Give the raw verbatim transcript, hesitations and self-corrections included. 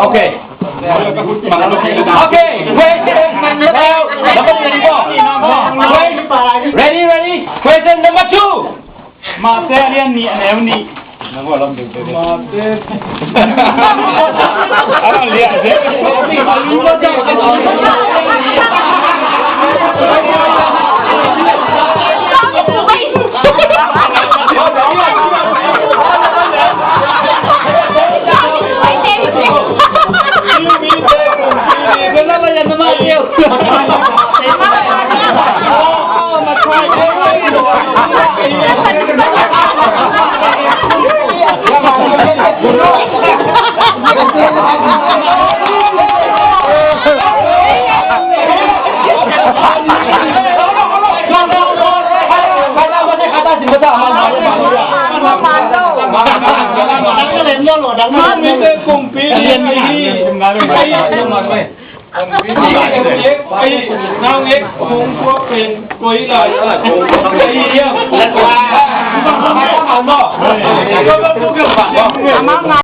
Okay. Okay, question. Ready, ready. Question number two. Mate a lian nih a neu nih. Mate. A lian nih.